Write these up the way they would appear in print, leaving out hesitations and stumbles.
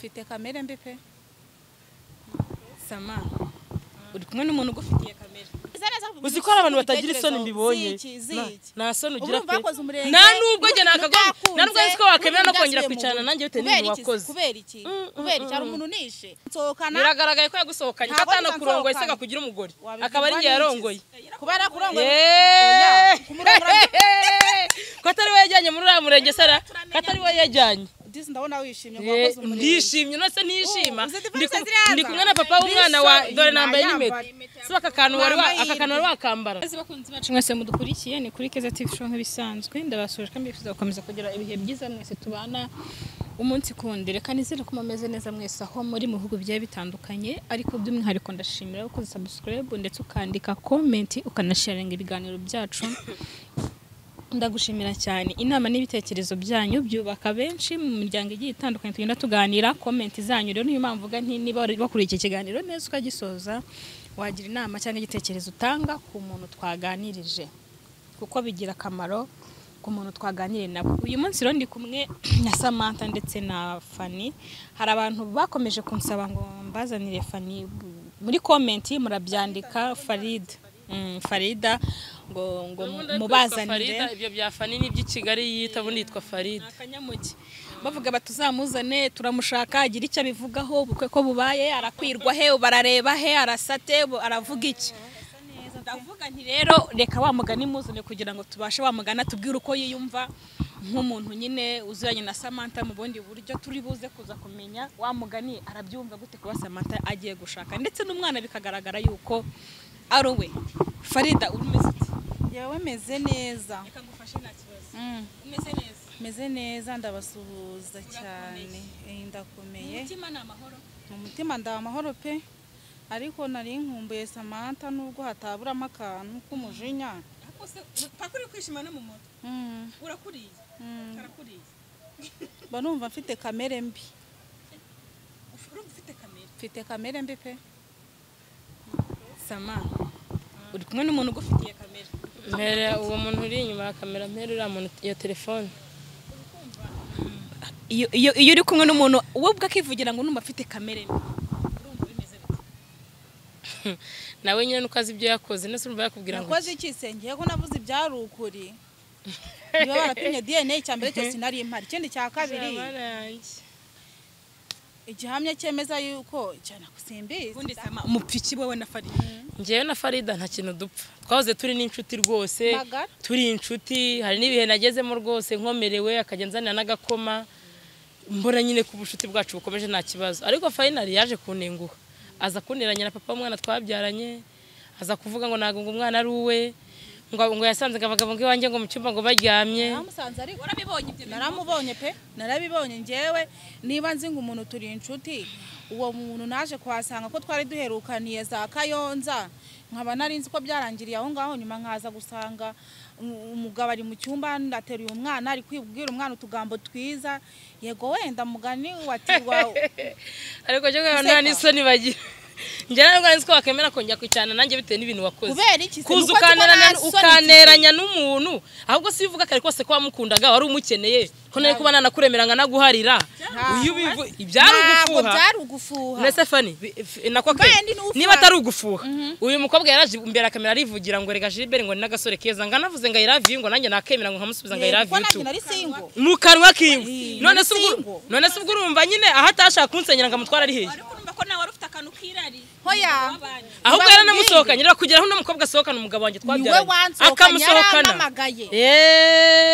Mfite kamere mbi pe. Sama uri kumwe n'umuntu ugufitiye kamere. Uzi ko abantu batagira isoni mbibonye. Nta soni ugira pe. Nta nubwo njye nakagomba. Nta nubwo nzi ko wakemera no kongera kwicarana nanjye bitewe n'ibintu wakoze. Kubera iki? Kubera iki? Ari umuntu nishe. Nsohokana. Biragaragaye ko yagusohokanye. Katana kurongoye se gakugira umugore. Akaba ari njye yarongoye. Kubera kurongoye. Oya. Kumurongora. Ko atari we yajyanye muri uriya murenge sara. Ko atari we yajyanye. Disi ndabona wishimye ngo wakoze umurenge. Ndishimye nose nishima. Ndi kumwe na papa w'umwana wa dore nambaye n'impeta. Siba akakantu wari akakantu wari wakambara. Bakunzi bacu mwese mudukurikiye ni kuri Keza TV Show nk'ibisanzwe ndabasuje kandi mbifuza gukomeza kugira ibihe byiza mwese tubana umunsi kundi. Reka nizere ko mumeze neza mwese aho muri mu bihugu bigiye bitandukanye, ariko by'umwihariko ndashimira ko subscribe ndetse ukandika comment ukanasharinga ibiganiro byacu. Ndagushimira cyane inama n'ibitekerezo byanyu byubaka benshi mu miryango igiye itandukanye tugenda tuganira. Comment zanyu rero niyo mpamvu mvuga nti niba bakuriye iki kiganiro neza ukagisoza wagira inama cyangwa igitekerezo utanga ku muntu twaganirije, kuko bigira akamaro ku muntu twaganiriye nabo. Uyu munsi rero ndi kumwe na Samantha ndetse na Fanny. Hari abantu bakomeje kunsaba ngo mbazanire Fanny muri comment murabyandika Farid Farida ngo mubazanire Farida. Ibyo bya Fanny ni by'i Kigali yita ubundi yitwa Farida akanyamuki. Bavuga batuzamuzane turamushaka agira icyo abivugaho, ubukwe ko bubaye arakwirwa he, barareba he, arasate aravuga iki. Ndavuga nti rero reka wa mugani muzane kugira ngo tubashe wa mugana tubwire uko yiyumva nk'umuntu nyine uziranye na Samantha mu bundi buryo turi buze kuza kumenya wa mugani arabyumva gute kuba Samantha agiye gushaka ndetse n'umwana bikagaragara yuko ari we. Farida umeze ute? Yewe meze neza. Reka ngufashe nta kibazo. Umeze neza? Meze neza ndabasuhuza cyane. Ndakomeye. Umutima ni amahoro. Mu mutima nda amahoro pe. Ariko nari nkumbuye Samantha nubwo hataburamo akantu k'umujinya. Ariko se pakuri kwishima no mu moto. Urakuriye. Karakuriye. Ba numva mfite kamere mbi. Urumva ufite kamere? Mfite kamere mbi pe. Sama uri kumwe n'umuntu ugufitiye kamere. Mpera uwo muntu uri inyuma ya kamera, mpera uriya muntu iyo telefone. Iyo uri kumwe n'umuntu wowe ubwo akivugira ngo numva afite kamere mbi, urumva bimeze bite? Nawe nyine nuko azi ibyo yakoze nese urumva yakubwira ngo nakoze iki se? Ngiye ko navuze ibyari ukuri. Niba barapimye DNA cya mbere cyose sinari impari, ikindi cya kabiri igihamya cyemeza yuko cyane kusimbizi. Ubundi Sama umupfiki wowe na Farida? Njyewe na Farida nta kintu dupfa, twahoze turi n'inshuti rwose, turi inshuti. Hari n'ibihe nagezemo rwose nkomerewe akajya nzanira n'agakoma, mbona nyine ku bushuti bwacu bukomeje nta kibazo. Ariko finally yaje kunenguha, aza kunteranya na papa w'umwana twabyaranye, aza kuvuga ngo ntabwo ngo umwana ari uwe, ngo yasanze abagabo ngo iwanjye ngo mu cyumba ngo baryamye. Naramusanze ariko warabibonye ibyo? Naramubonye pe, narabibonye njyewe. Niba nzi ngo umuntu turi inshuti, uwo muntu naje kuhasanga ko twari duherukaniye za Kayonza, nkaba nari nzi ko byarangiriye aho ngaho, nyuma nkaza gusanga umugabo ari mu cyumba ndateruye umwana ari kwibwira umwana utugambo twiza. Yego wenda mugani watirwa ariko cyo nta n'isoni bagira. Njye ntabwo nzi ko wakemera kongera kwicarana nanjye bitewe n'ibintu wakoze. Kubera iki se? Kuza ukaneranya n'umuntu, ahubwo si bivuga kare kose ko wamukundaga wari umukeneye, ko nari kuba nanakuremera nkanaguharira. Uyu ibyari ugufuha. Byari ugufuha. Nese Fanny nako niba atari ugufuha. Uyu mukobwa yaraje imbere kamera arivugira ngo rega Gilbert ngo ni n'agasore keza, nganavuze ngo I love you, ngo nanjye nakemera ngo nkamusubiza ngo I love you too. Mu kanwa kiwe. None se ubwo urumva nyine aho atashaka kunsenyera ngo amutwara ari hehe? Ariko urumva ko nawe wari ufite akantu k'irari. Hoya. Ahubwo yaranamusohokanye rero kugira aho umukobwa asohokana umugabo wanjye twabyaranye akamusohokana.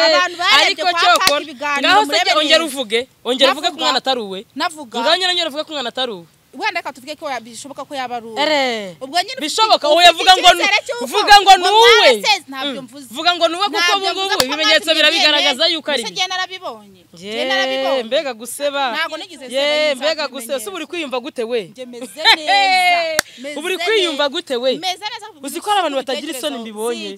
Abantu barebye kwa Paki ibiganiro murebe. Ongera uvuge, ongera uvuge ko umwana atari uwe. Navuga. Ngaho nyine ongera uvuge ko umwana atari uwe. Wenda reka tuvuge ko bishoboka ko yaba ari uwe. Ubwo nyine bishoboka oya vuga ngo vuga ngo nuwe. Ntabyo mvuze. Vuga ngo nuwe kuko ubu ibimenyetso birabigaragaza yuko ari. Ngiye narabibonye. Ngiye narabibonye. Mbega guseba. Ntago nigeze seba. Ye mbega guseba. Se uri kwiyumva gute we? Ngiye meze neza. Uri kwiyumva gute we? Meze neza. Uzi ko abantu batagira isoni mbibonye.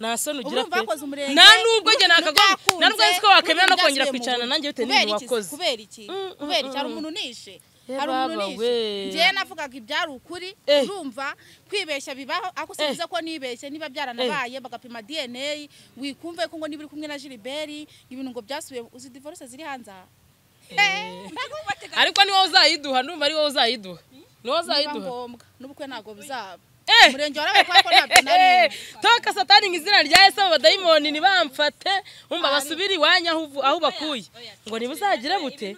Nta soni ugira pe. Nta nubwo njye nakagomba. Nta nubwo nzi ko wakemera no kongera kwicarana nanjye bitewe n'ibintu wakoze. Kubera iki? Kubera iki? Hari umuntu nishe. Hari umuntu nishe. Ngiye navugaga ibyari ukuri, urumva kwibeshya bibaho, ako sivuze ko nibeshye niba byaranabaye bagapima DNA, wikumve ko ngo niba uri kumwe na Gilbert ibintu ngo byasubiye. Uzi divorce ziri hanze aha. Ariko ni wowe uzayiduha, ndumva ari wowe uzayiduha. Ni wowe uzayiduha. N'ubukwe ntabwo buzaba. Umurenge warabaye ko ntabwo nari. Toka satani ngizina rya Yesu abadayimoni nibamfate umva basubira iwanya aho bakuye. Ngo nibuzagira bute?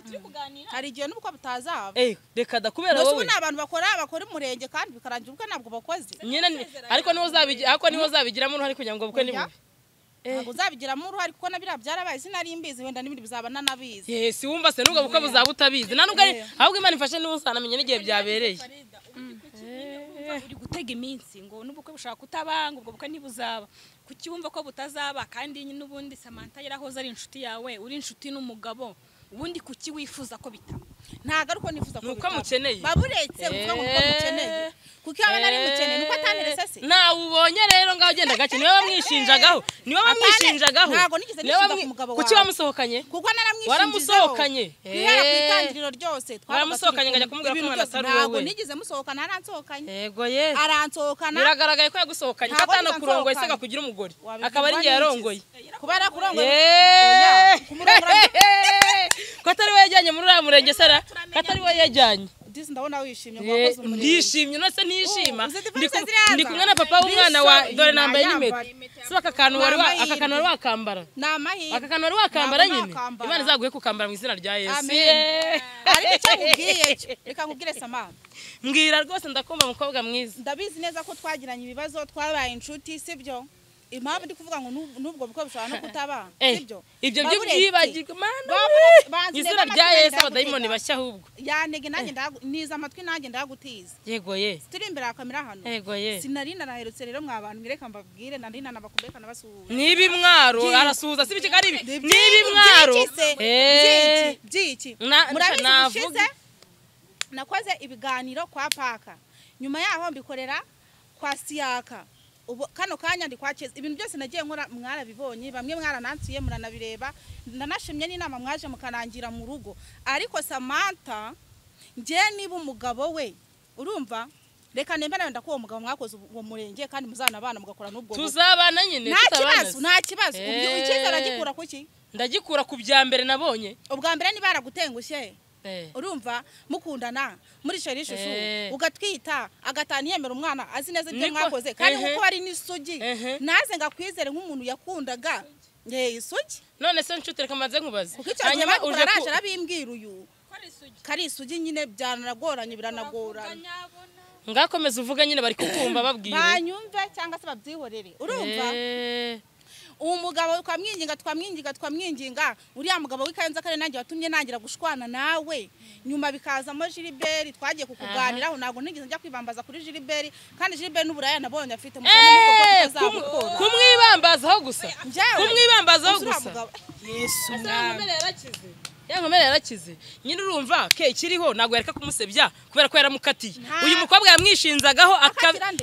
Hari igihe n'ubukwe butazaba. Reka dakubera wowe. Nose ni abantu bakora umurenge kandi bikarangira ubukwe ntabwo bakoze. Nyine ariko niwo uzabigira, ariko niwo uzabigiramo uruhare kugira ngo ubukwe nibubi. Ntabwo uzabigiramo uruhare kuko nabira byarabaye sinari mbizi wenda n'ibindi bizaba nanabizi. Yes, wumva se nubwo bukwe buzaba utabizi. Nta nubwo ari ahubwo Imana ifashe niba uzanamenye n'igihe byabereye. Uri gutega iminsi ngo n'ubukwe bushaka kutaba ngo ubwo bukwe ntibuzaba. Kuki wumva ko butazaba kandi n'ubundi Samantha yarahoze ari inshuti yawe, uri inshuti n'umugabo, ubundi kuki wifuza ko bitaba? Ntago ariko nifuza ko bitaba. Nuko mukeneye. Baburetse uvuga ngo nuko mukeneye. Kuki aba nari mukeneye nuko atanterese se? Nawe ubonye rero ngaho ugenda gake niwe bamwishinjagaho. Niwe bamwishinjagaho. Ntago nigeze nishinja ku mugabo wawe. Kuki wamusohokanye? Kuko naramwishinjizeho. Waramusohokanye. Kwihera ku itangiriro ryose twaramusohokanye ngajya kumubwira ko umwana atari wowe. Ntago nigeze musohokana, aransohokanye. Yego ye. Aransohokana. Biragaragaye ko yagusohokanye. Katana kurongoye se gakugira umugore. Akaba ari ngiye yarongoye. Kuba yarakurongoye. Oya. Kumurongora. Ko atari we yajyanye muri uriya murenge sera, ko atari we yajyanye. Disi ndabona wishimye ngo wakoze umurenge. Ndishimye nose nishima. Ndi kumwe na papa w'umwana wa dore nambaye n'impeta. Si aka kantu wari aka kantu wari wakambara. Ni amahirwe. Aka kantu wari wakambara nyine. Imana izaguhe kukambara mu izina rya Yesu. Amen. Ariko icyo nkubwiye cyo, reka nkubwire Samantha. Mbwira rwose ndakumva mukobwa mwiza. Ndabizi neza ko twagiranye ibibazo, twabaye inshuti, sibyo? Impamvu ndi kuvuga ngo nubwo bukwe bushobora no kutaba, sibyo? Ibyo byo byibagirwa mana. Izina rya Yesu abadayimoni bashya ahubwo. Yanege nanjye niza amatwi nanjye ndagutiza. Yego ye. Turi imbere ya kamera hano. Yego ye. Sinari naraherutse rero mwa bantu mireka mbabwire nari nanabakumbeka nabasuhuza. Nibi mwaro arasuhuza si biki ari ibi. Nibi mwaro. Byiki. Murabizi bushize nakoze ibiganiro kwa Paka. Nyuma yaho mbikorera kwa Siyaka. Ubu kano kanya ndi kwakeza ibintu byose nagiye nkora mwarabibonye, bamwe mwaranansiye muranabireba, ndanashimye n'inama mwaje mukanangira mu rugo. Ariko Samantha nje niba umugabo we urumva reka nemera wenda ko uwo mugabo mwakoze uwo murenge kandi muzana abana mugakora n'ubwo tuzabana nyine tutabana. Nta kibazo icyizere agikura kuki? Ndagikura ku bya mbere nabonye. Ubwa mbere niba yaragutengushye urumva mukundana muri sheri shushu ugatwita agatana yemera umwana azi neza ibyo mwakoze kandi kuko ari n'isugi naze ngakwizere nk'umuntu yakundaga isugi. None se nshuti reka mbanze nkubaze. Hanyuma uje araje arabimbwira uyu kari isugi nyine byanaragoranye biranagoranye. Ngakomeza uvuga nyine bari kukumva babwire banyumve cyangwa se babyihorere. Urumva umugabo twamwinginga twamwinginga twamwinginga uriya mugabo w'Ikayenza kare nanjye watumye nangira gushwana nawe, nyuma bikazamo Gilbert twagiye kukuganiraho ntabwo nigeze njya kwibambaza kuri Gilbert kandi Gilbert n'uburaya nabonye afite mukono kumwibambazaho gusa kumwibambazaho gusa. Yesu Ya nkomere yarakize nyine urumva ke ikiriho ntabwo yareka kumusebya kubera ko yaramukatiye. Uyu mukobwa yamwishinzagaho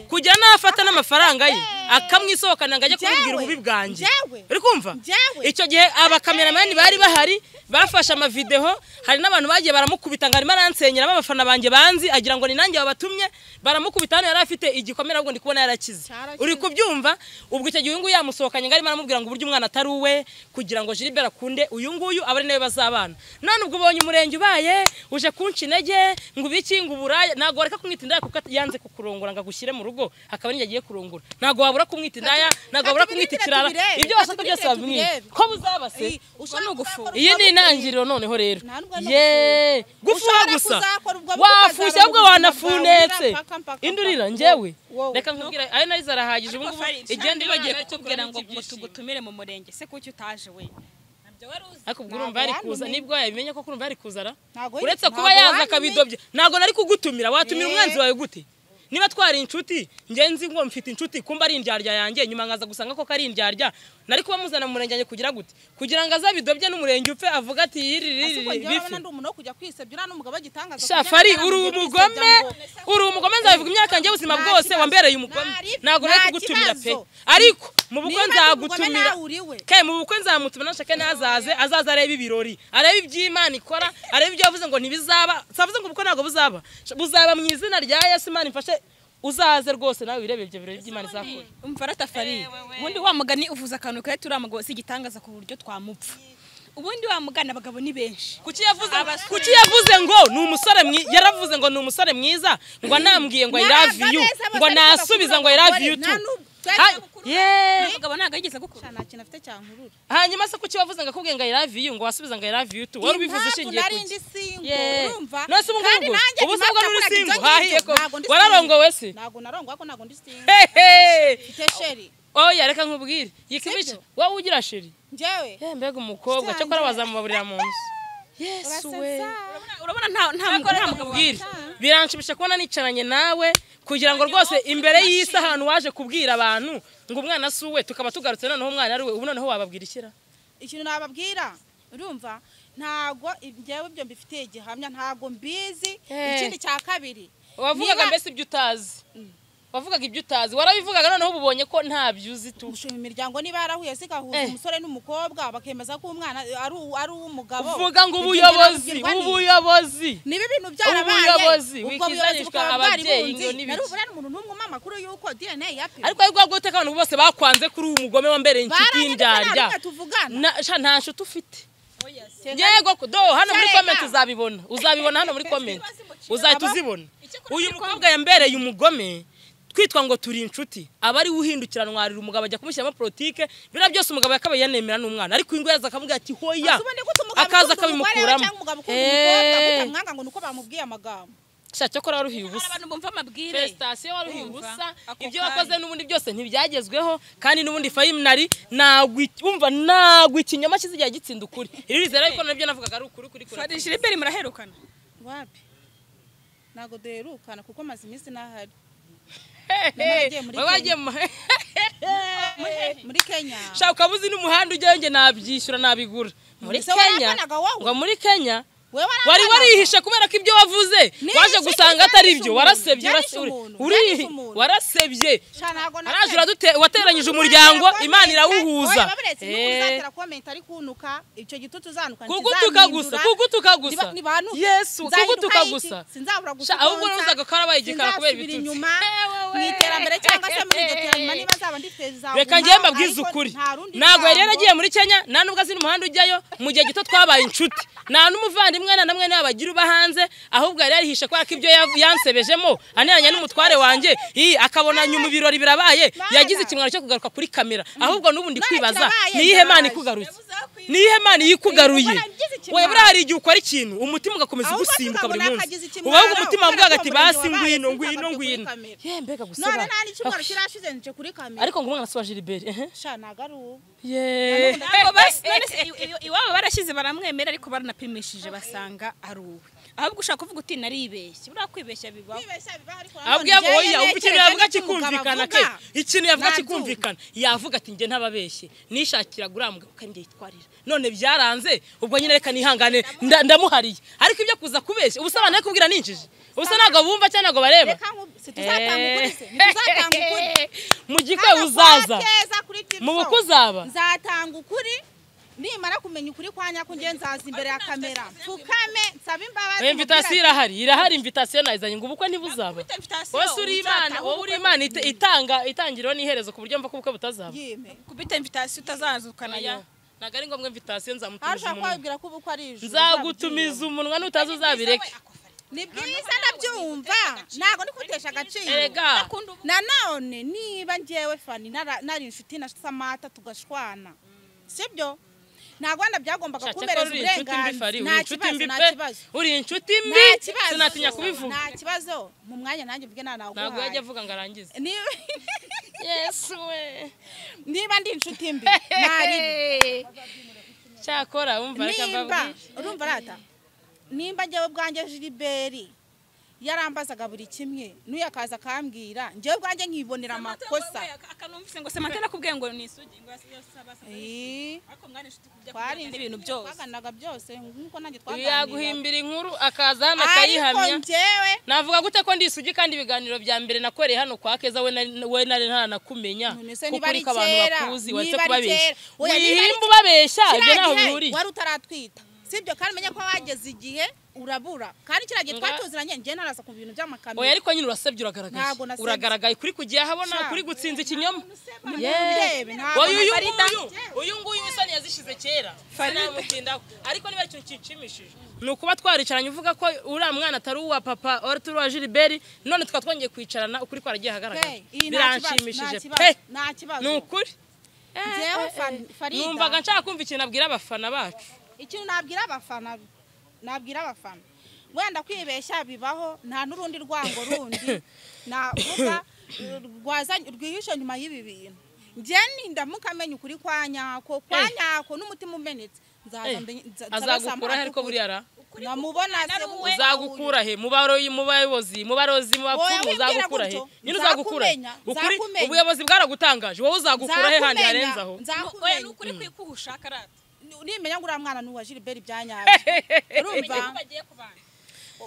kugira nafata n'amafaranga ye akamwisohokana ngo ajye kumubwira ububi bwanjye. Uri kumva? Icyo gihe abakameramani bari bahari bafashe amavideo, hari n'abantu bagiye baramukubita ngo arimo aransenyera abafana banjye banzi agira ngo ni nanjye babatumye, baramukubita hano yari afite igikomere ahubwo ndi kubona yarakize. Uri kubyumva? Ubwo icyo gihe uyu nguyu yamusohokanye ngo arimo aramubwira ngo uburyo umwana atari uwe kugira ngo Gilbert akunde uyu nguyu abe ari nawe bazabana. None ubwo ubonye umurenge ubaye uje kunca intege ngo ubiki ngo uburaya, ntabwo wareka kumwita indaya kuko yanze kukurongora ngo agushyire mu rugo akaba ari agiye kurongora. Ntabwo wabura kumwita indaya, ntabwo wabura kumwita ikirara, ibyo washaka byose wabimwita ko buzaba se. Iyi ni intangiriro noneho rero ye gufuha gusa wafushye ahubwo wanafunetse indurira njyewe reka nkubwira ayo nari zarahagije ubu ngubu igenda ibagiye kukubwira ngo tugutumire mu murenge se kuki utaje we. Ariko ubwo urumva yari kuza nibwo yabimenye ko kurumva yari kuzara uretse kuba yaza akabidobya. Ntabwo nari kugutumira, watumira umwanzi wawe gute? Niba twari inshuti nge nzi ngo mfite inshuti kumba ari indyarya yanjye nyuma nkaza gusanga ko kari indyarya, nari kuba muzana mu murenge yanjye kugira gute? Kugira ngo azabidobye n'umurenge upfe avuga ati yiri bifi. Shafari uri umugome, uri umugome nzabivuga imyaka nge ubuzima bwose wambereye umugome. Ntabwo nari kugutumira pe. Ariko mu bukwe nzagutumira. Ke mu bukwe nzamutumira nashake nazaze azaza arebe ibirori, arebe iby'Imana ikora, arebe ibyo yavuze ngo ntibizaba. Savuze ngo ubukwe ntabwo buzaba. Buzaba mu izina rya Yesu Imana imfashe uzaze rwose nawe wirebe ibyo birori by'Imana izakora. Umva ratafari. Ubundi wa mugani uvuza akantu kare turamugabo si igitangaza ku buryo twamupfa. Ubundi wamugana abagabo ni benshi. Kuki yavuze ngo ni umusore mwiza? Yaravuze ngo ni umusore mwiza, ngo anambwiye ngo I love you, ngo nasubiza ngo I love you too. Umugabo ntabwo yigeze gukura. Nta kintu afite cyankurura. Hanyuma se kuki wavuze ngo akubwiye ngo I love you ngo wasubiza ngo I love you too? Wari ubivuze ushingiye kuki? Nari ndi single, urumva? None se ubu ngubu ubu se ubwo uri single hahiye ko wararongowe se? Ntabwo narongowe ko ntabwo ndi single. Mfite sheri. Oya reka nkubwire. Yikibice wowe ugira sheri. Njyewe. Mbega umukobwa cyakora wazamubaburira mu nzu. Yesu we. Urabona nta mugabo ubwira. Biranshimisha kubona nicaranye nawe kugira ngo rwose imbere y'isi ahantu waje kubwira abantu ngo umwana si uwe tukaba tugarutse noneho umwana ari we, ubu noneho wababwira ikira? Ikintu nababwira urumva ntago njyewe ibyo mbifitiye igihamya, ntago mbizi. Ikindi cya kabiri wavugaga mbese ibyo utazi. Wavugaga ibyo utazi, warabivugaga noneho ububonye ko ntabyo uzi tu. Gushima imiryango niba yarahuye zigahuza umusore n'umukobwa bakemeza ko umwana ari uw'umugabo. Uvuga ngo ubuyobozi, ubuyobozi. Niba ibintu byarabaye, ubuyobozi ubwo buyobozi bukaba bwari bunzi. Narubura n'umuntu n'umwe umpa amakuru y'uko DNA yapimwe. Ariko ariko guteka abantu bose bakwanze kuri uyu mugome wa mbere inshuti y'indyarya. Nta nshuti ufite. Yego do hano muri comment uzabibona. Uzabibona hano muri comment. Uzahita uzibona. Uyu mukobwa yambereye umugome. Kwitwa ngo turi inshuti aba ari uhindukiranwarira umugabo ajya kumushyiramo politike bira byose umugabo yakabaye yanemera n'umwana ariko ingo yaza akamubwira ati hoya akaza akabimukuramo. Sha cyakora waruhiye ubusa, abantu bumva amabwire prestation waruhiye ubusa, ibyo wakoze n'ubundi byose ntibyagezweho kandi n'ubundi fayimnari nagwi umva nagwi ikinyoma kizijya gitsinda ukuri irizera ariko nabyo navugaga ari ukuri kuri kuri. Fari Gilbert muraherukana wapi? Ntago duherukana kuko maze iminsi nahari. Muri Kenya. Sha ukabuzi n'umuhanda ujyayo nge nabyishyura nabigura. Muri Kenya. Ngo muri Kenya wari warihishe kubera ko ibyo wavuze waje gusanga atari ibyo, warasebye warasebye. Araje wateranyije umuryango Imana irawuhuza. Kugutuka gusa, kugutuka gusa. Yesu, kugutuka gusa. Ahubwo uzaga karabaye igikara kubera ibitutsi. Mu iterambere cyangwa se muri iryo terambere niba nzaba ndi perezida. Reka ngiye mbabwize ukuri. Ntabwo yari yaragiye muri Kenya, nta nubwo azi n'umuhanda ujyayo, mu gihe gito twabaye inshuti. Nta n'umuvandimwe na namwe n'abagira uba hanze, ahubwo yari yarihishe kwa ko ibyo yansebejemo aneranya n'umutware wanjye, akabona nyuma ibirori birabaye, yagize ikimwaro cyo kugaruka kuri kamera. Ahubwo n'ubu ndi kwibaza niyihe Mana ikugaruye? Niyihe Mana yikugaruye? Oya buriya hari igihe ukora ikintu umutima ugakomeza ugusimbuka buri munsi. Ubaho umutima wavuga ati basi ngwino ngwino ngwino. Ye mbega guseba. None nta n'icyumweru kirashize nje kuri kamera. Ariko ngo umwana si wa Gilbert. Sha nagaru. Ye. Ntabwo basi iwabo barashize baramwemera ariko baranapimishije basanga ari uwe. Ahubwo ushaka kuvuga uti naribeshye. Buriya kwibeshya bibaho. Ahubwo oya ikintu yavuga kikumvikana ke. Ikintu yavuga kikumvikana. Yavuga ati nge ntababeshye. Nishakira guriya mugabo kandi yitwarira. None byaranze ubwo nyine reka nihangane ndamuhariye. Ariko ibyo kuza kubeshya ubusa abantu kubwira ninjije. Ubusa ntago bumva cyangwa ntago bareba. Reka tuzatanga ukuri se. Tuzatanga ukuri. Mu gikwe uzaza. Mu bukwe uzaba. Nzatanga ukuri. Nimara kumenya ukuri kwa nyako nge nzaza imbere ya kamera mfukame nsabe imbabazi. Invitation irahari, irahari invitation nayizanye ngo ubukwe ntibuzaba. Wowe uri Imana, wowe uri Imana itanga itangiriro n'iherezo ku buryo mva ko ubukwe butazaba. Kubita invitation utazazukana yo. Ntago ari ngombwa invitation nzamutumiza umunwa. Arashaka kwibwira ko ubukwe ari ijuru. Nzagutumiza umunwa nutaza uzabireke. Ni byiza ndabyumva. Ntago ndi kutesha agaciro. Nanone niba njyewe Fani nari inshuti na Samata tugashwana. Sibyo? Ntabwo wenda byagombaga kumpereza uburenganzira. Nta kibazo, nta kibazo. Uri inshuti mbi, sinatinya kubivuga. Nta kibazo, mu mwanya nanjye mvuge nta naguhaye. Ntabwo yajya avuga ngo arangize. Yesu we. Niba ndi inshuti mbi, nari. Cyakora umva reka mbabwire. Urumva rata. Nimba njyewe ubwanjye Gilbert yarambazaga buri kimwe, n'uyu akaza akambwira, njyewe ubwanjye nkibonera amakosa. Akanumvise ngo Samantha nakubwiye ngo ni isugi ngo yasaba. Ariko mwana inshuti kubya ibintu byose. Twaganaga byose nkuko nanjye twaganiraga. Yaguhimbira inkuru akaza hano akayihamya. Navuga gute ko ndi isugi kandi ibiganiro bya mbere nakoreye hano kwa Keza we nari ntanakumenya. Kuko uri abantu bakuzi waretse kubabeshya. Wihimba ubabeshya ibyo naho bihuriye. Wari utaratwita. Sibyo kandi menye ko wageze igihe urabura kandi kiragiye twatuziranye ngiye naraza ku bintu by'amakamera. Oya ariko nyine urasebye uragaragaye. Uragaragaye kuri kugiye ahabona kuri gutsinza ikinyoma. Uyu nguyu isoni yazishize kera. Farida ariko niba ikintu kinshimishije ni ukuba twaricaranye uvuga ko uriya mwana atari uwa papa Arthur wa Gilbert none tukaba twongeye kwicarana ukuri kwaragiye ahagaragara. Biranshimishije pe. Ni ukuri. Numvaga nshaka kumva ikintu nabwira abafana bacu. Ikintu nabwira abafana wenda kwibeshya bibaho nta n'urundi rwango rundi navuga rwihishe nyuma y'ibi bintu. Njye nindamuka amenya ukuri kwa nyako n'umutima umenetse azagukura he ariko buriya ra namubona uzagukura he mu baroyi mu bayobozi mu barozi mu bapfumu uzagukura he nyine uzagukura ukuri ubuyobozi bwaragutangaje wowe uzagukura he handi harenzaho. Oya ni ukuri kwikuhushaka rata nimenya ngo uriya mwana ni uwa Gilbert byanyabyo urumva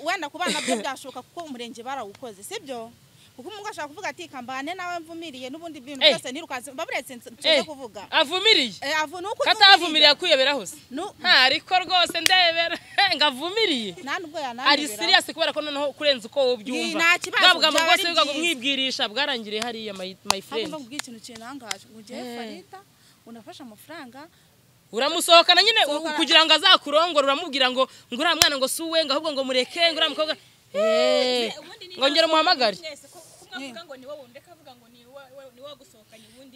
wenda kubana byo byashoboka kuko umurenge barawukoze sibyo kuko umuntu ashaka kuvuga ati kambane nawe mvumiriye n'ubundi bintu byose nirukanse baburetse nsoze kuvuga avumiriye katavumiriye akuyobera hose nta ariko rwose ndebera ngavumiriye ari serious kubera ko noneho kurenza uko wowe ubyumva bwa bwose bwa kumwibwirisha bwarangiriye hariya my friend. Ntabwo mbwiye ikintu kinangaje ngo ngiye Farida unafasha amafaranga uramusohokana nyine kugira ngo azakurongore uramubwira ngo uriya mwana ngo si uwe ngo ahubwo ngo mureke ngo uriya mukobwa ngo ngere umuhamagare.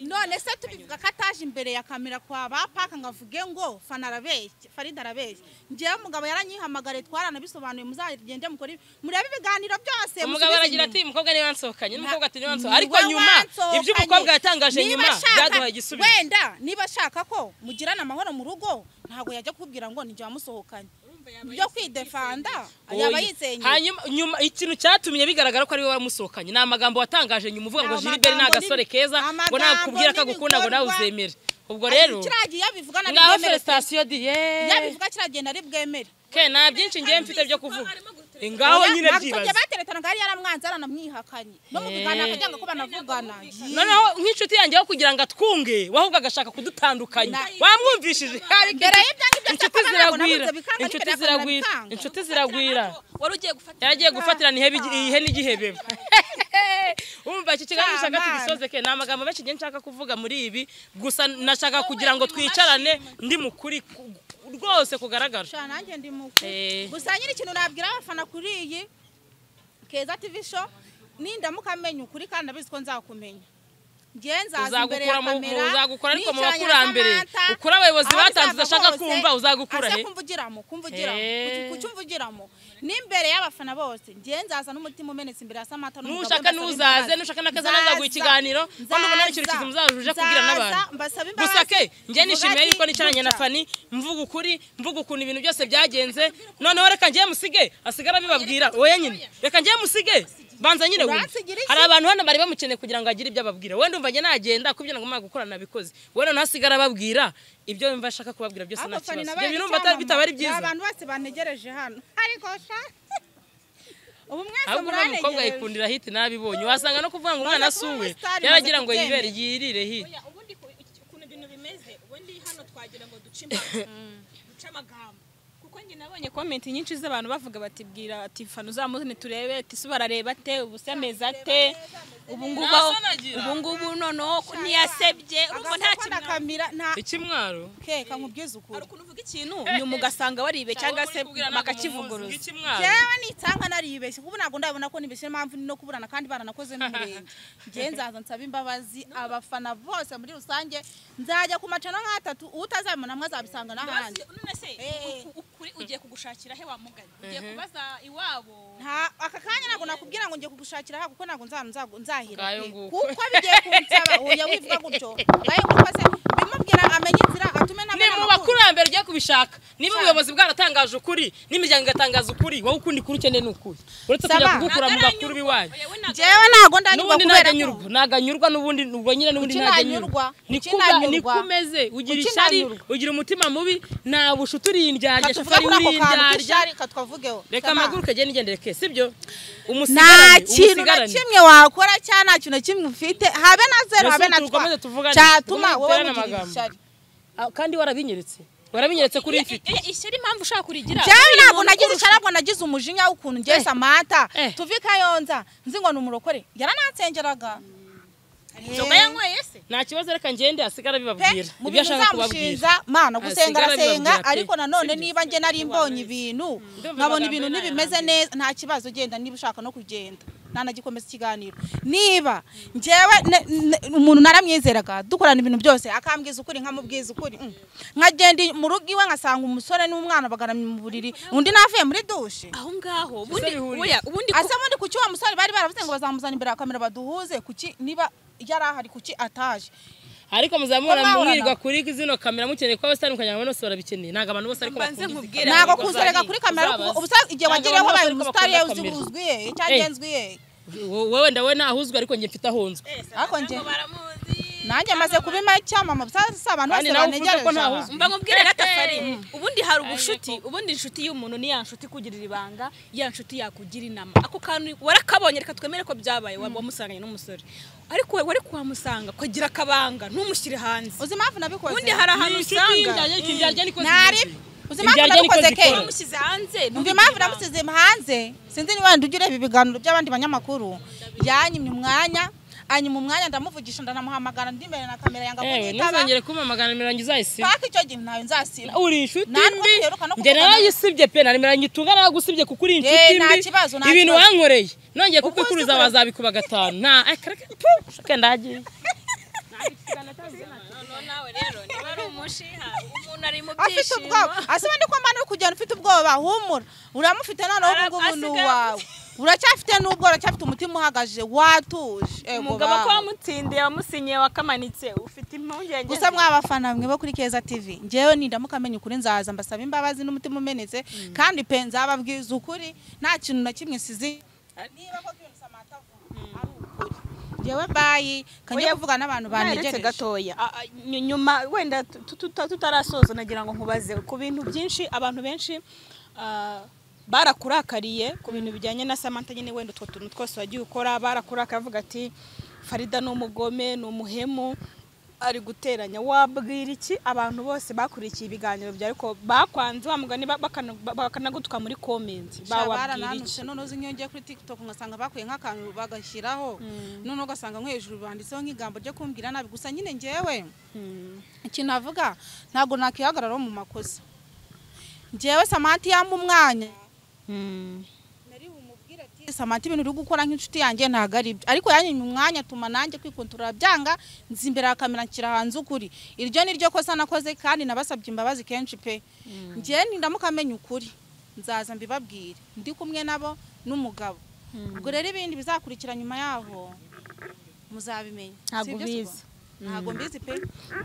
None se tubivuga ko ataje imbere ya kamera kwa ba paka ngavuge ngo Fana arabeshya Farida arabeshya. Ngiye umugabo yaranyihamagare twaranabisobanuye muzagende mukore murebe ibiganiro byose. Umugabo aragira ati umukobwa niwe wansohokanye n'umukobwa ati niwe wansohokanye ariko nyuma ibyo umukobwa yatangaje nyuma byaduhaye igisubizo. Wenda niba ashaka ko mugirana amahoro mu rugo ntago yajya kubwira ngo ninjye wamusohokanye byo kwidefanda yaba yisenye. Hanyuma nyuma ikintu cyatumye bigaragara ko ari we wamusohokanye ni amagambo watangaje nyuma uvuga ngo Gilbert ni agasore keza ngo nakubwira akagukunda ngo nawe uzemere. Ubwo rero kiragiye yabivuga na ngaho felicitation diye yabivuga kiragiye nari bwemere ke na byinshi ngiye mfite byo kuvuga ngaho nyine byibaza bateretana ngari yaramwanze aranamwihakanye no mu biganiro akajyanga ko banavugana. Noneho nk'inshuti yanjye yo kugira ngo atwunge wahubwo agashaka kudutandukanya wamwumvishije inshuti ziragwira yaragiye gufatirana ihe n'igihebeba. Umva iki kiganiro nshaka tugisoze ke ni amagambo menshi ngiye nshaka kuvuga muri ibi gusa nashaka kugira ngo twicarane ndi mukuri rwose kugaragara. Sha nanjye ndi mukuri gusa nyiri ikintu nabwira abafana kuri iyi Keza TV show nindamuka amenya ukuri kandi abizi ko nzakumenya ngiye nzaza imbere ya kamera uzagukora ariko mu bakurambere ukuri abayobozi batanze udashaka kumva uzagukura he kumvugiramo kucyumvugiramo n'imbere y'abafana bose ngiye nzaza n'umutima umenetse imbere ya Samantha n'umugabo nushaka nuzaze nushaka nakaza nazaguha ikiganiro kandi ubona ikintu kizi muzajuje kubwira n'abantu gusa ke ngiye nishimiye yuko nicaranye na Fanny mvuga ukuri mvuga ukuntu ibintu byose byagenze noneho reka ngiye musige asigara bibabwira oya nyine reka ngiye musige banza nyine wumve hari abantu hano bari bamukeneye kugira ngo agire ibyo ababwira wenda umva njye nagenda kubyo ngomba gukora nabikoze wenda ntasigara ababwira ibyo yumva ashaka kubabwira byose nta kibazo ibyo bintu umva bitaba ari byiza abantu bose bantegereje hano ariko sha ubu mwese murantegereje umukobwa yikundira hit nabibonye wasanga no kuvuga ngo umwana asuwe yaragira ngo yibere yirire hit. Oya ubundi ukuntu ibintu bimeze ubundi hano twagira ngo duce impaka duce amagambo kuko njye nabonye comment nyinshi z'abantu bavuga bati bwira ati Fana uzamuzane turebe ati se barareba ate ubu se ameze ate ubu ngubu noneho ntiyasebye urumva nta kintu ikimwaro ke kankubwiza ukuri hari ukuntu uvuga ikintu nyuma ugasanga waribe cyangwa se bakakivuguruza jewe nitsanga naribeshye kuko ntabwo ndabona ko nibeshye impamvu no kuburana kandi baranakoze n'umurenge ngiye nzaza nsaba imbabazi abafana bose muri rusange nzajya ku macano nk'atatu utazabibona mwe azabisanga n'ahandi. None se ukuri ugiye kugushakira he wamuganye ugiye kubaza iwabo nta aka kanya ntabwo nakubwira ngo ngiye kugushakira ha kuko ntabwo nzahira kuko bigiye kunsaba oya wivuga gutyo ngayo nguko se bimubwira amenye inzira atume n'abana ni mu bakurambere ugiye kubishaka niba ubuyobozi bwaratangaje ukuri n'imiryango igatangaza ukuri wowe ukundi kuri ukeneye ni ukuri uretse kujya kugukura mu bakuru biwanyu njyewe ntabwo ndanyurwa kubera ko naganyurwa n'ubundi ubwo nyine n'ubundi naganyurwa niko umeze ugira ishyari ugira umutima mubi nta bushuti uri indyarya shafari uri indyarya reka amaguruke agende igendere ke sibyo nta kintu na kimwe wakora cyangwa nta kintu na kimwe ufite habe na zero habe na twa cyatuma wowe ugira ishyari kandi warabinyeretse Warabinyeretse kuri mfite. Ishyari impamvu ushaka kurigira. Jewe ntabwo nagize ishyari, ahubwo nagize umujinya w'ukuntu ngiye Samantha tuvi Kayonza nzi ngo ni umurokore, yaranansengeraga. Inzoga yanyweye se? Nta kibazo, reka ngende asigara bibabwira Mu ibyo bintu ashaka kubabwira. nzamushinja mana gusenga Asigara arasenga, bibabwira pe. ariko nanone niba njye nari mbonye ibintu Ndumva nkabona amagambo ibintu ye ntibimeze neza, nta kibazo, genda niba ushaka no kugenda ntanagikomeza ikiganiro. Niba njyewe umuntu naramwizeraga dukorana ibintu byose, akambwiza ukuri nkamubwiza ukuri, nkagenda mu rugo iwe nkasanga umusore n'umwana bagaramye mu buriri, undi navuye muri dushe. Aho ngaho ubundi bihuriye. oya, ubundi Ase bundi kuki wa musore bari baravuze ngo bazamuzana imbere ya kamera baduhuze, kuki niba yari ahari kuki ataje? Ariko muzamura Ko mwahorana. mwirwa kuri zino kamera mukeneye ko abasitari mukajya ngo bose barabikeneye, ntabwo abantu bose ariko Mbanze bakunda izi nkubwire. kamera. Ntabwo Uzabaze. kuzereka kuri kamera, Uzabaze. ubusa igihe Ntabwo wagiriyeho abantu wabaye bose ariko umusitari bakunda uzi kamera. uzwi he cyangwa nzwi he? Wowe ndabona ahuzwe ariko njye mfite ahunzwe. Ariko njye nanjye maze kubima icyamama, si abantu Kandi bose nawe uvuze ko bantegereje aha. ntahuzwe. Mba nkubwire gatafari, ubundi hari ubushuti, ubundi inshuti y'umuntu ni ya nshuti ikugirira ibanga, ya nshuti yakugira inama. Ako kantu warakabonye, reka twemere ko byabaye, wamusanganye n'umusore, ariko wari kuhamusanga ukagira akabanga ntumushyire hanze. Uzi impamvu nabikoze? Ubundi hari ahantu Ni inshuti usanga y'indyarya, ariko indyarya niko Ntari zimeze. uzi impamvu Indyarya niko nabikoze ke? zikora. Wamushyize hanze, Umva ntubigire impamvu ibanga. namusize hanze, sinzi niba wenda ujya ureba ibiganiro by'abandi banyamakuru, yanyimye umwanya, anyima umwanya ndamuvugisha, ndanamuhamagara ndi imbere na kamera yanga Ewe, kunyitaba. ntuzongere kumpamagara nimero yanjye uzayisibe. Paka icyo gihe ntayo nzasiba. Uri inshuti Natwe mbi. duheruka no Njye kuvugana. narayisibye pe, na nimero yanjye itunga naragusibye kuko uri inshuti Nta mbi. kibazo, nta Ibintu kibazo. wankoreye nongeye Uko uzi kukwikuriza wazabikuba gatanu. Nta akareka pu ndagiye. Noneho nawe rero niba ari umushiha, umuntu ari mu Afite byishimo. ubwoba, ase ubundi ko mbana uri kugenda ufite ubwoba, humura uramufite noneho ubu ngubu ni Asigaye uwawe, uracyafite n'ubwo uracyafite umutima uhagaje watuje. Ego Umugabo ko bawe. wamutsindiye, wamusinyiye, wakamanitse, ufite impungenge. Gusa mwabafana mwe bo kuri Keza TV, njyewe nindamuka menya ukuri nzaza mbasaba imbabazi n'umutima umenetse, kandi pe nzababwiza ukuri nta kintu na kimwe sizi. Niba koko ibintu Samantha avuga ari ukuri, njyewe bayi kanjye Oya, kuvuga n'abantu Naretse bantegereje. gatoya. Nyuma wenda tutarasoza, nagira ngo nkubaze ku bintu byinshi abantu benshi barakurakariye ku bintu bijyanye na Samantha nyine, wenda utwo tuntu twose wagiye ukora barakurakariye, bavuga ati Farida ni umugome, ni umuhemu, ari guteranya. Wabwira iki abantu bose bakurikiye ibiganiro byawe ariko bakwanze wa mugani bakanagutuka muri comment, bawabwira iki? Barananutse noneho uzi nk'iyo ngiye kuri TikTok ngasanga bakuye nk'akantu bagashyiraho, noneho ugasanga nko hejuru banditseho nk'igambo ryo kumbwira nabi. Gusa nyine njyewe ikintu navuga, ntabwo nakihagararaho mu makosa. Njyewe Samantha yampa umwanya nari bumubwire ati Samantha, ibintu uri gukora nk'inshuti yanjye ntabwo ari byo, ariko yanyimye umwanya atuma nanjye kwikontorora byanga, nzi imbere ya kamera nshyira hanze ukuri. Iryo ni ryo kosa nakoze kandi nabasabye imbabazi kenshi pe. Njyewe nindamuka menya ukuri nzaza mbibabwire ndi kumwe nabo n'umugabo. Ubwo rero ibindi bizakurikira nyuma yaho muzabimenya. Ntabwo Si ibyo se ubizi. ubwo? Ntabwo mbizi pe.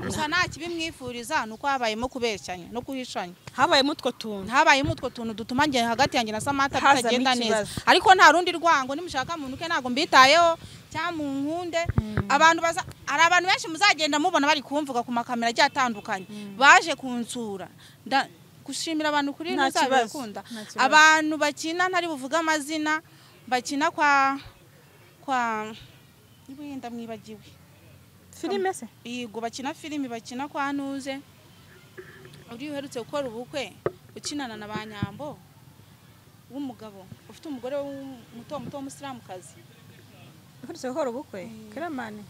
Gusa nta kibi mwifuriza ni uko habayemo kubeshyanya no guhishanya. Habayemo utwo tuntu. Habayemo utwo tuntu dutuma njye hagati yanjye na Samantha Hazamo bitagenda neza, ikibazo. ariko nta rundi rwango. Nimushaka muntu ke ntabwo mbitayeho cyangwa munkunde. Abantu baza, hari abantu benshi muzagenda mubona bari kumvuga ku makamera agiye atandukanye baje kunsura. Gushimira abantu kuri Nta kibazo, ntuzabikunda. nta kibazo. Abantu bakina ntari buvuge amazina, bakina kwa wenda mwibagiwe. Filime se? Yego, bakina filimi, bakina kwa Ntuze uri uherutse gukora ubukwe, ukinana na ba Nyambo, w'umugabo ufite umugore muto muto w'umusilamukazi. Uherutse gukora ubukwe, Kiramani?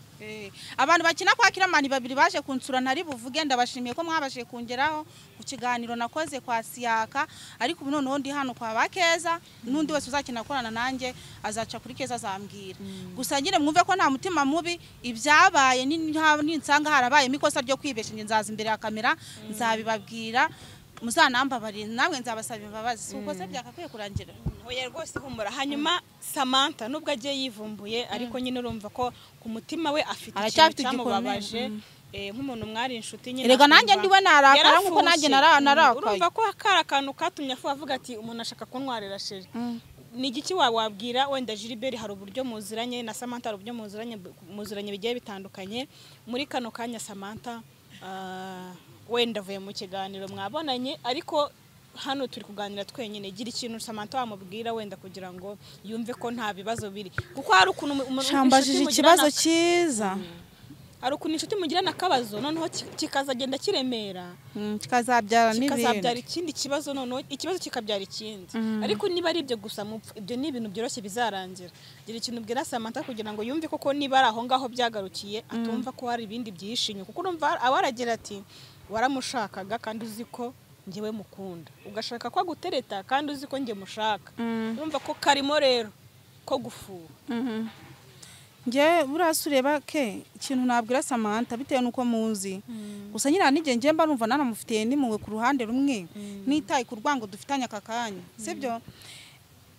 Abantu bakina kwa Kiramani babiri baje kunsura ntari buvuge, ndabashimiye ko mwabashije kungeraho ku kiganiro nakoze kwa Siyaka. Ariko ubu noneho ndi hano kwa Bakeza, n'undi wese uzakina gukorana nanjye azaca kuri Keza azambwira. Gusa nyine mwumve ko nta mutima mubi, ibyabaye ninsanga harabayemo ikosa ryo kwibesha, njye nzaza imbere ya kamera nzabibabwira, muzanambabarire, namwe nzabasaba imbabazi. Si uko se byakakwiye kurangira? Oya rwose humura. Hanyuma Samantha nubwo agiye yivumbuye, ariko nyine urumva ko ku mutima we afite ikintu Aracyafite cyamubabaje. igikomere. Nk'umuntu mwari inshuti nyine Erega nanjye akumva ndiwe narakara nk'uko nanjye yarafushye. narakaye. Urumva ko kari akantu katumye afu avuga ati umuntu ashaka kuntwarira sheri. Ni igiki wabwira wenda Gilbert? Hari uburyo muziranye na Samantha, hari uburyo muziranye bigiye bitandukanye. Muri kano kanya Samantha wenda avuye mu kiganiro mwabonanye, ariko hano turi kuganira twenyine. Gira ikintu Samantha wamubwira wenda kugira ngo yumve ko nta bibazo biri, kuko hari ukuntu Shambajije inshuti mugirana ikibazo cyiza. Hari ukuntu inshuti mugirana akabazo noneho kikazagenda kiremera, kikazabyara n'ibindi, kikazabyara ikindi kibazo, noneho ikibazo kikabyara ikindi. Ariko niba ari ibyo gusa mupfa, ibyo ni ibintu byoroshye bizarangira. Gira ikintu ubwira Samantha kugira ngo yumve koko niba ari aho ngaho byagarukiye, atumva ko hari ibindi byishinye, kuko urumva aba aragira ati waramushakaga kandi uzi ko njyewe mukunda, ugashaka ko agutereta kandi uzi ko njye mushaka. Urumva ko karimo rero ko gufuha. Nge burasi ureba ke ikintu nabwira Samantha bitewe nuko muzi, gusa nyina nige nge mba numva nanamufitiye nimwe ku ruhande rumwe, nitaye ku rwango dufitanye aka kanya, sibyo?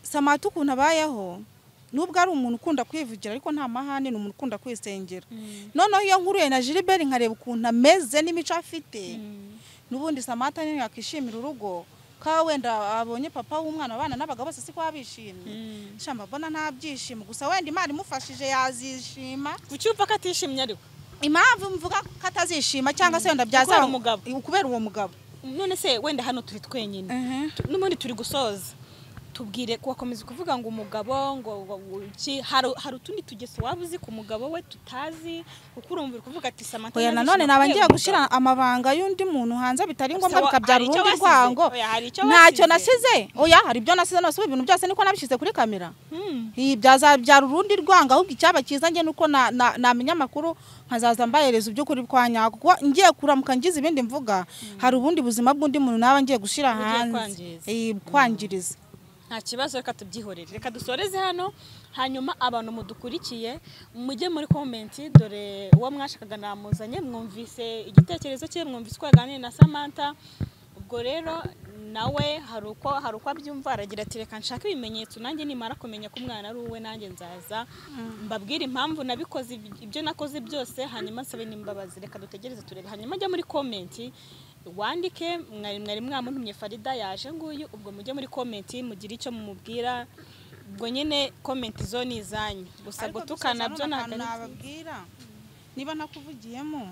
Samantha ukuntu abayeho, nubwo ari umuntu ukunda kwivugira ariko nta mahane, ni umuntu ukunda kwisengera. Noneho iyo nkuruye na Gilbert nkareba ukuntu ameze n'imico afite, n'ubundi Samantha nyine yakishimira urugo, ka wenda abonye papa w'umwana abana n'abagabo bose siko abishimye. Shamba mbona nta byishimo, gusa wenda Imana imufashije yazishima. Kucyumva ko atishimye ariko impamvu mvuga ko atazishima cyangwa se wenda byazaba kubera uwo mugabo. None se wenda hano turi twenyine, n'ubundi turi gusoza, tubwire wakomeza kuvuga ngo umugabo ngo iki, hari utundi tugeso waba uzi ku mugabo we tutazi, kuko urumva uri kuvuga ati Samantha. Oya nanone naba ngiye gushira amabanga y'undi muntu hanze bitari ngombwa bikabyara urundi rwango. Ntacyo nasize. Oya hari ibyo nasize nose ibintu byose niko nabishize kuri kamera. Byazabyara urundi rwango, ahubwo icyaba cyiza nge nuko namenya amakuru nkazaza mbahereza iby'ukuri kwa nyako, kuko ngiye kuramuka ngize ibindi mvuga hari ubundi buzima bw'undi muntu naba ngiye gushira hanze kwangiriza. Nta kibazo, reka tubyihorere, reka dusoreze hano. Hanyuma abantu mudukurikiye mujye muri comment, dore uwo mwashakaga namuzanye, mwumvise igitekerezo cye, mwumvise uko yaganiriye na Samantha. Ubwo rero nawe hari uko abyumva, aragira ati reka nshake ibimenyetso nanjye nimara kumenya ko umwana ari uwe nanjye nzaza mbabwire impamvu nabikoze ibyo nakoze byose, hanyuma nsabe n'imbabazi. Reka dutegereze turebe. Hanyuma ajya muri comment wandike mwari mwamuntumye Farida yaje nguyu, ubwo mujye muri comment mugire icyo mumubwira, ubwo nyine comment zo ni izanyu gusa gutukana byo nababwira niba nakuvugiyemo.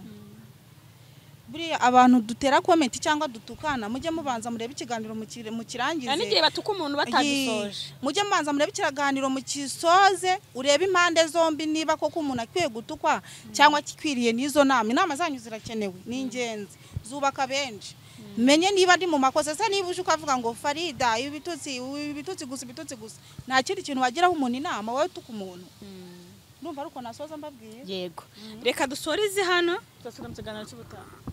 Buriya abantu dutera comment cyangwa dutukana, mujye mubanza murebe ikiganiro mukirangize. N'igihe batuka umuntu batagisoje, mujye mubanza murebe ikiganiro mukisoze, urebe impande zombi niba koko umuntu akwiye gutukwa cyangwa kikwiriye n'izo nama. Inama zanyu zirakenewe, ni ingenzi, zubaka benshi. Menye niba ndi mu makosa, se niba uje ukavuga ngo Farida ibitutsi ibitutsi gusa ibitutsi gusa, nta kindi kintu wagiraho umuntu inama wowe tuka umuntu. Ndumva ariko nasoza mbabwiye. Yego, reka dusoreze hano, tuzasubira mu kiganiro cy'ubutaha.